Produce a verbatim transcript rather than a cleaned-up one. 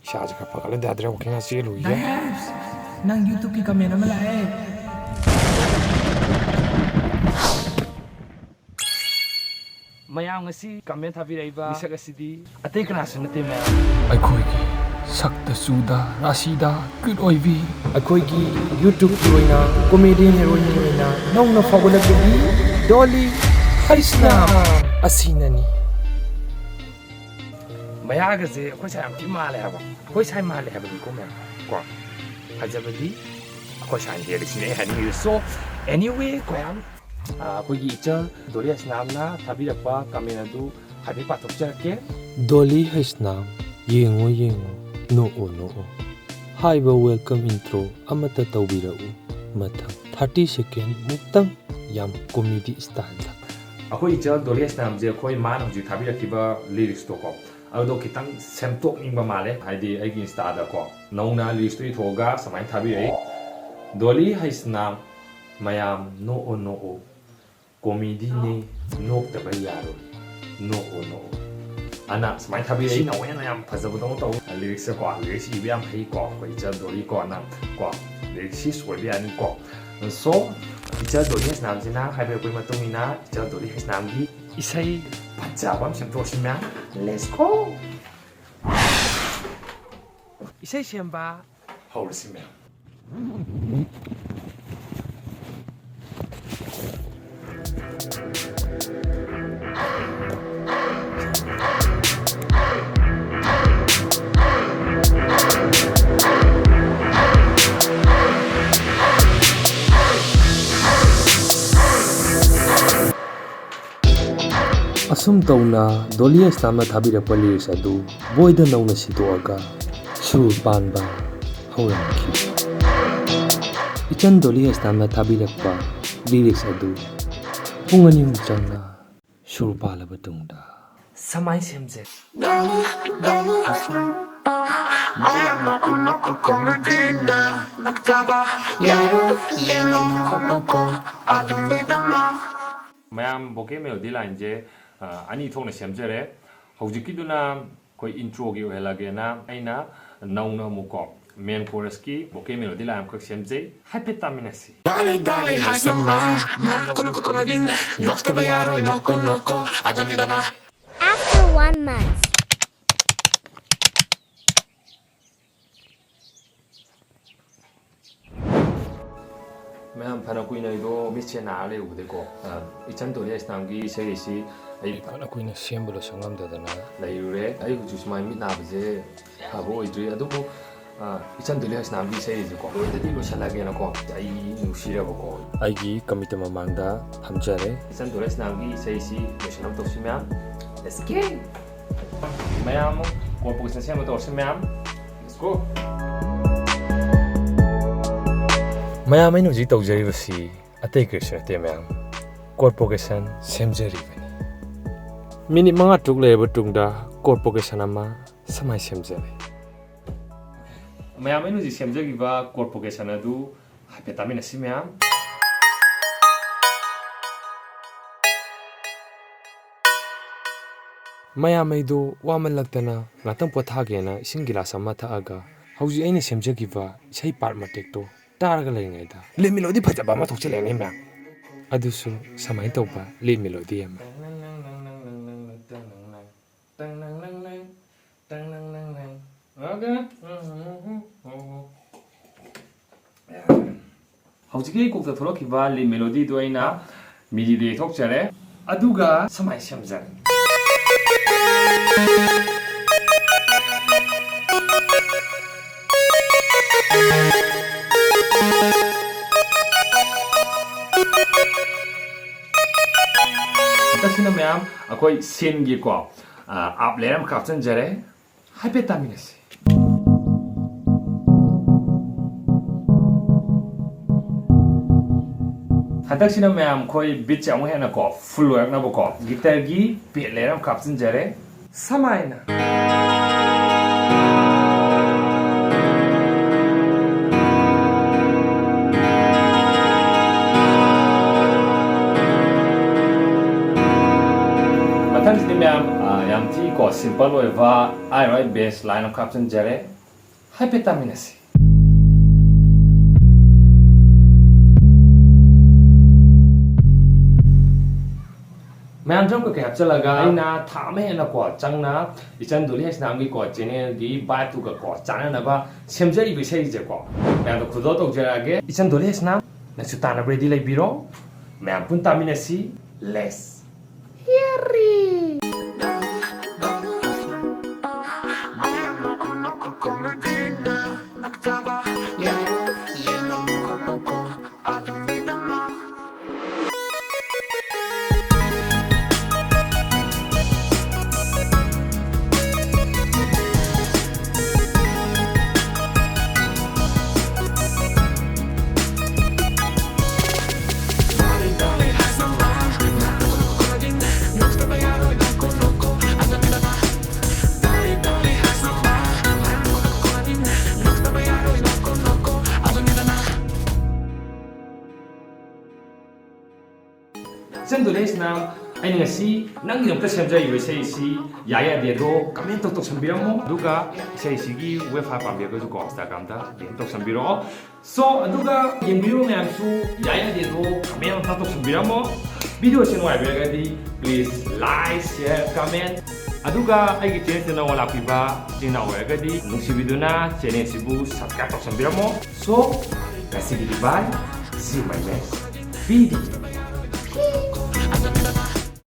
ꯏꯁꯥꯁꯦ ꯈꯔ ꯐꯒꯠꯂꯗꯤ ꯌꯥꯗ꯭ꯔꯦ, ꯋꯥꯀꯤꯡ ꯉꯥꯏꯍꯥꯛ ꯆꯦꯜꯂꯨꯈꯤꯒꯦ꯫ ꯗꯥꯏꯁ! ꯅꯪ YouTube-ꯀꯤ comment ꯑꯃ ꯂꯥꯛꯑꯦ꯫ ꯃꯌꯥꯝ ꯉꯁꯤ comment ꯊꯥꯕꯤꯔꯛꯏꯕ ꯃꯤꯁꯛ ꯑꯁꯤꯗꯤ ꯑꯇꯩ ꯀꯅꯥꯁꯨ ꯅꯠꯇꯦ ꯃꯌꯥꯝ꯫ ꯑꯩꯈꯣꯏꯒꯤ ꯁꯛꯇ ꯆꯨꯗ ꯔꯥꯁꯤꯗ ꯀ꯭ꯌꯨꯠ ꯑꯣꯏꯕꯤ꯫ ꯑꯩꯈꯣꯏꯒꯤ YouTube-ꯀꯤ ꯑꯣꯏꯅ comedian heroine ꯑꯣꯏꯅ ꯅꯧꯅ ꯐꯥꯎꯒꯠꯂꯛꯄꯒꯤ ꯗꯣꯂꯤ ꯍꯩꯁꯅꯥꯝ ꯑꯁꯤꯅꯅꯤ꯫ ꯃꯌꯥꯒꯁꯦ ꯑꯩꯈꯣꯏ ꯁꯥꯏ ꯌꯥꯝ ꯊꯤ ꯃꯥꯜꯂꯦ ꯍꯥꯏꯕ꯫ ꯑꯩꯈꯣꯏ ꯁꯥꯏ ꯃꯥꯜꯂꯦ ꯍꯥꯏꯕꯅꯤꯀꯣ ꯃꯌꯥꯝ꯫ ꯀꯣ ꯐꯖꯕꯗꯤ ꯑꯩꯈꯣꯏ ꯁꯥꯏꯅ ꯍꯦꯜꯂꯤ ꯁꯤꯅꯦ ꯑꯩ ꯍꯥꯏꯅꯤꯡꯉꯤꯁꯦ꯫ So anyway ꯀꯣ ꯃꯌꯥꯝ, ꯑ, ꯑꯩꯈꯣꯏꯒꯤ ꯏꯆꯜ ꯗꯣꯂꯤ ꯍꯩꯁꯅꯥꯝꯅ ꯊꯥꯕꯤꯔꯛꯄ comment ꯑꯗꯨ ꯍꯥꯏꯐꯦꯠ ꯄꯥꯊꯣꯛꯆꯔꯛꯀꯦ꯫ ꯗꯣꯂꯤ ꯍꯩꯁꯅꯥꯝ, ꯌꯦꯡꯉꯣ ꯌꯦꯡꯉꯣ, ꯅꯣꯛꯑꯣ ꯅꯣꯛꯑꯣ꯫ ꯍꯥꯏꯕ welcome intro ꯑꯃꯠꯇ ꯇꯧꯕꯤꯔꯛꯎ꯫ ꯃꯊꯪ thirty second ꯃꯨꯛꯇꯪ ꯌꯥꯝ comedy style-ꯗ꯫ ꯑꯩꯈꯣꯏ ꯏꯆꯜ ꯗꯣꯂꯤ ꯍꯩꯁꯅꯥꯝꯁꯦ ꯑꯩꯈꯣꯏ ꯃꯥꯅ ꯍꯧꯖꯤꯛ ꯊꯥꯕꯤꯔꯛꯈꯤꯕ lyrics-ꯇꯣꯀꯣ, ꯑꯗꯨꯗꯣ ꯈꯤꯇꯪ ꯁꯦꯝꯗꯣꯛꯅꯤꯡꯕ ꯃꯥꯜꯂꯦ꯫ ꯍꯥꯏꯗꯤ ꯑꯩꯒꯤ Insta-ꯗꯀꯣ ꯅꯧꯅ lyrics-ꯇꯣ ꯏꯊꯣꯛꯑꯒ ꯁꯨꯃꯥꯏꯅ ꯊꯥꯕꯤꯔꯛꯏ꯫ ꯗꯣꯂꯤ ꯍꯩꯁꯅꯥꯝ, ꯃꯌꯥꯝ ꯅꯣꯛꯑꯣ ꯅꯣꯛꯑꯣ, comedy-ꯅꯦ, ꯅꯣꯛꯇꯕ ꯌꯥꯔꯣꯏ, ꯅꯣꯛꯑꯣ ꯅꯣꯛꯑꯣ꯫ ꯑꯅ ꯁꯨꯃꯥꯏꯅ ꯊꯥꯕꯤꯔꯛꯏ꯫ ꯁꯤ ꯅꯧꯋꯦꯅ ꯌꯥꯝ ꯐꯖꯕꯗꯧꯅ ꯇꯧꯋꯤ꯫ Lyrics-ꯁꯦꯀꯣ, lyrics ꯏꯕ ꯌꯥꯝ ꯍꯩꯀꯣ ꯑꯩꯈꯣꯏ ꯏꯆꯜ ꯗꯣꯂꯤꯀꯣ꯫ ꯅꯪ ꯀꯣ lyrics ꯁꯤ ꯁꯣꯏꯕ ꯌꯥꯅꯤꯀꯣ꯫ So ꯏꯆꯜ ꯗꯣꯂꯤ ꯍꯩꯁꯅꯥꯝꯁꯤꯅ ꯍꯥꯏꯕꯤꯔꯛꯄꯒꯤ ꯃꯇꯨꯡ ꯏꯟꯅ ꯏꯆꯜ ꯗꯣꯂꯤ ꯍꯩꯁꯅꯥꯝꯒꯤ ꯏꯁꯩ ꯐꯖꯕ ꯑꯃ ꯁꯦꯝꯗꯣꯛꯑꯁꯤ ꯃꯌꯥꯝ꯫ Let's go! ꯏꯁꯩ ꯁꯦꯝꯕ ꯍꯧꯔꯁꯤ ꯃꯌꯥꯝ꯫ ꯑꯁꯨꯝ ꯇꯧꯅ ꯗꯣꯂꯤ ꯍꯩꯁꯅꯥꯝꯅ ꯊꯥꯕꯤꯔꯛꯄ lyrics ꯑꯗꯨ ꯕꯣꯏꯗ ꯅꯧꯅ ꯁꯤꯟꯗꯣꯛꯑꯒ ꯁꯨꯔ ꯄꯥꯟꯕ ꯍꯧꯔꯝꯈꯤ꯫ ꯏꯆꯟ ꯗꯣꯂꯤ ꯍꯩꯁꯅꯥꯝꯅ ꯊꯥꯕꯤꯔꯛꯄ lyrics ꯑꯗꯨ ꯄꯨꯡ ꯑꯅꯤ ꯑꯍꯨꯝ ꯆꯪꯅ ꯁꯨꯔ ꯄꯥꯜꯂꯕ ꯇꯨꯡꯗ ꯁꯃꯥꯏ ꯁꯦꯝꯖꯩ꯫ ꯃꯌꯥꯝ vocal melody line-ꯁꯦ, ꯑ, ꯑꯅꯤ ꯊꯣꯛꯅ ꯁꯦꯝꯖꯔꯦ꯫ ꯍꯧꯖꯤꯛꯀꯤꯗꯨꯅ ꯑꯩꯈꯣꯏ intro ꯒꯤ ꯑꯣꯏꯍꯜꯂꯒꯦꯅ ꯑꯩꯅ ꯅꯧꯅ ꯑꯃꯨꯛꯀꯣ main chorus ꯀꯤ vocal melody line ꯑꯃꯈꯛ ꯁꯦꯝꯖꯩ꯫ ꯍꯥꯏꯐꯦꯠ ꯇꯥꯃꯤꯟꯅꯁꯤ꯫ After one month. ꯃꯌꯥꯝ, ꯐꯅ ꯀꯨꯏꯅ ꯑꯩꯗꯣ ꯃꯤꯠꯁꯦ ꯅꯥꯔ ꯂꯩꯔꯨꯕꯗꯩꯀꯣ, ꯑ, ꯏꯆꯟ ꯇꯣꯂꯤ ꯍꯩꯁꯅꯥꯝꯒꯤ ꯏꯁꯩ ꯑꯁꯤ ꯑꯩ ꯐꯅ ꯀꯨꯏꯅ ꯁꯦꯝꯕ ꯂꯣꯏꯁꯟ ꯉꯝꯗꯗꯅ ꯂꯩꯔꯨꯔꯦ꯫ ꯑꯩ ꯍꯧꯖꯤꯛ ꯁꯨꯃꯥꯏꯅ ꯃꯤꯠ ꯅꯥꯕꯁꯦ ꯐꯕ ꯑꯣꯏꯗ꯭ꯔꯤ, ꯑꯗꯨꯕꯨ, ꯑ, ꯏꯆꯟ ꯇꯣꯂꯤ ꯍꯩꯁꯅꯥꯝꯒꯤ ꯏꯁꯩ ꯑꯁꯤꯀꯣ ꯂꯣꯏꯗꯗꯤ ꯂꯣꯏꯁꯜꯂꯒꯦꯅꯀꯣ ꯑꯩ ꯅꯨꯡꯁꯤꯔꯕꯀꯣ ꯑꯩꯒꯤ ꯀꯃꯤꯇꯤ ꯃꯃꯥꯡꯗ ꯊꯝꯖꯔꯦ꯫ ꯏꯆꯟ ꯇꯣꯂꯤ ꯍꯩꯁꯅꯥꯝꯒꯤ ꯏꯁꯩꯁꯤ ꯂꯣꯏꯁꯟꯅꯕ ꯇꯧꯁꯤ ꯃꯌꯥꯝ꯫ Let's go! ꯃꯌꯥꯝ ꯀꯣꯔꯄꯣꯔꯦꯁꯟ ꯁꯦꯝꯕ ꯇꯧꯔꯁꯤ ꯃꯌꯥꯝ꯫ Let's go! ꯃꯌꯥꯝ, ꯑꯩꯅ ꯍꯧꯖꯤꯛ ꯇꯧꯖꯔꯤꯕꯁꯤ ꯑꯇꯩ ꯀꯔꯤꯁꯨ ꯅꯠꯇꯦ ꯃꯌꯥꯝ, ꯀꯣꯔꯄꯣꯔꯦꯁꯟ ꯁꯦꯝꯖꯔꯤꯕꯅꯤ꯫ ꯃꯤꯅꯤꯠ ꯃꯉꯥ ꯇꯔꯨꯛ ꯂꯩꯔꯕ ꯇꯨꯡꯗ ꯀꯣꯔꯄꯣꯔꯦꯁꯟ ꯑꯃ ꯁꯃꯥꯏ ꯁꯦꯝꯖꯔꯦ꯫ ꯃꯌꯥꯝ, ꯑꯩꯅ ꯍꯧꯖꯤꯛ ꯁꯦꯝꯖꯈꯤꯕ ꯀꯣꯔꯄꯣꯔꯦꯁꯟ ꯑꯗꯨ ꯍꯥꯏꯐꯦꯠ ꯇꯥꯃꯤꯟꯅꯁꯤ ꯃꯌꯥꯝ꯫ ꯃꯌꯥꯝ, ꯑꯩꯗꯣ ꯋꯥꯃꯜꯂꯛꯇꯅ ꯉꯥꯛꯇꯪ ꯄꯣꯊꯥꯒꯦꯅ ꯏꯁꯤꯡ ꯒꯤꯂꯥꯁ ꯑꯃ ꯊꯛꯑꯒ ꯍꯧꯖꯤꯛ ꯑꯩꯅ ꯁꯦꯝꯖꯈꯤꯕ ꯏꯁꯩ ꯄꯥꯔꯠ ꯃꯇꯦꯛꯇꯣ ꯇꯥꯔꯒ ꯂꯩꯔꯤꯉꯩꯗ ꯂꯤꯠ ꯃꯦꯂꯣꯗꯤ ꯐꯖꯕ ꯑꯃ ꯊꯣꯛꯆꯜꯂꯛꯑꯦꯅꯦ ꯃꯌꯥꯝ꯫ ꯑꯗꯨꯁꯨ ꯁꯨꯃꯥꯏꯅ ꯇꯧꯕ ꯂꯤꯠ ꯃꯦꯂꯣꯗꯤ ꯑꯃ꯫ ꯍꯧꯖꯤꯛꯀꯤ ꯀꯣꯛꯇ ꯊꯣꯛꯂꯛꯈꯤꯕ ꯂꯤꯠ ꯃꯦꯂꯣꯗꯤꯗꯣ ꯑꯩꯅ ꯃꯤꯗꯤꯗ ꯌꯩꯊꯣꯛꯆꯔꯦ, ꯑꯗꯨꯒ ꯁꯨꯃꯥꯏꯅ ꯁꯦꯝꯖꯔꯦ꯫ ꯍꯟꯗꯛꯁꯤꯅ ꯃꯌꯥꯝ ꯑꯩꯈꯣꯏ ꯁꯤꯟꯒꯤꯀꯣ, ꯑꯥꯞ ꯂꯦꯌꯔ ꯑꯃ ꯀꯥꯞꯆꯟꯖꯔꯦ꯫ ꯍꯥꯏꯐꯦꯠ ꯇꯥꯃꯤꯟꯅꯁꯤ꯫ ꯍꯟꯗꯛꯁꯤꯅ ꯃꯌꯥꯝ ꯑꯩꯈꯣꯏ ꯕꯤꯠꯁꯦ ꯑꯃꯨꯛ ꯍꯦꯟꯅꯀꯣ ꯐꯨꯜ ꯑꯣꯏꯔꯛꯅꯕꯀꯣ ꯒꯤꯇꯔꯒꯤ ꯕꯦꯠ ꯂꯦꯌꯔ ꯑꯃ ꯀꯥꯞꯆꯤꯟꯖꯔꯦ꯫ ꯁꯃꯥꯏꯅ꯫ ꯃꯊꯪꯁꯤꯗꯤ ꯃꯌꯥꯝ, ꯑ, ꯌꯥꯝ ꯊꯤ ꯀꯣ, simple ꯑꯣꯏꯕ ꯑꯥꯏ ꯑꯥꯔ ꯑꯥꯏ bass line ꯑꯃ ꯍꯥꯞꯆꯤꯟꯖꯔꯦ꯫ ꯍꯥꯏꯐꯦꯠ ꯇꯥꯃꯤꯟꯅꯁꯤ꯫ ꯃꯌꯥꯝ drum ꯀꯩꯀꯩ ꯍꯥꯞꯆꯤꯜꯂꯒ ꯑꯩꯅ ꯊꯥ ꯑꯃ ꯍꯦꯟꯅ ꯀꯣ ꯆꯪꯅ ꯏꯆꯟ ꯗꯣꯂꯤ ꯍꯩꯁꯅꯥꯝꯒꯤ ꯀꯣ channelꯒꯤ vibeꯇꯨꯒ ꯀꯣ ꯆꯥꯟꯅꯅꯕ ꯁꯦꯝꯖꯔꯤꯕ ꯏꯁꯩꯁꯦꯀꯣ ꯃꯌꯥꯝꯗ ꯈꯨꯗꯣꯜ ꯇꯧꯖꯔꯛꯑꯒꯦ꯫ ꯏꯆꯟ ꯗꯣꯂꯤ ꯍꯩꯁꯅꯥꯝ, ꯅꯪꯁꯨ ꯇꯥꯅꯕ ready ꯂꯩꯕꯤꯔꯣ꯫ ꯃꯌꯥꯝ ꯄꯨꯟ ꯇꯥꯃꯤꯟꯅꯁꯤ꯫ Let's hear it! ꯏꯆꯟ ꯗꯣꯂꯤ ꯍꯩꯁꯅꯥꯝ, ꯑꯩꯅ ꯉꯁꯤ ꯅꯪꯒꯤꯗꯃꯛꯇ ꯁꯦꯝꯖꯔꯤꯕ ꯏꯁꯩ ꯑꯁꯤ ꯌꯥꯏ ꯌꯥꯗꯦꯗꯣ comment ꯇꯧ ꯇꯧꯁꯟꯕꯤꯔꯝꯃꯣ꯫ ꯑꯗꯨꯒ ꯏꯁꯩꯁꯤꯒꯤ web file ꯄꯥꯝꯕꯤꯔꯒꯁꯨ ꯀꯣ Instagramꯗ D M ꯇꯧꯁꯟꯕꯤꯔꯛꯑꯣ꯫ So, ꯑꯗꯨꯒ ꯌꯦꯡꯕꯤꯔꯤꯕ ꯃꯌꯥꯝꯁꯨ ꯌꯥꯏ ꯌꯥꯗꯦꯗꯣ comment ꯑꯝꯇ ꯇꯧꯁꯟꯕꯤꯔꯝꯃꯣ꯫ Videoꯁꯤ ꯅꯨꯡꯉꯥꯏꯕꯤꯔꯒꯗꯤ please like, share, comment꯫ ꯑꯗꯨꯒ ꯑꯩꯒꯤ channelꯁꯤꯗ ꯅꯧꯅ ꯂꯥꯛꯄꯤꯕ ꯏꯆꯤꯟ ꯏꯅꯥꯎ ꯑꯣꯏꯔꯒꯗꯤ ꯅꯨꯡꯁꯤꯕꯤꯗꯨꯅ channelꯁꯤꯕꯨ subscribe ꯇꯧꯁꯟꯕꯤꯔꯝꯃꯣ꯫ So, ꯉꯁꯤꯒꯤꯗꯤ bye, see you my next video꯫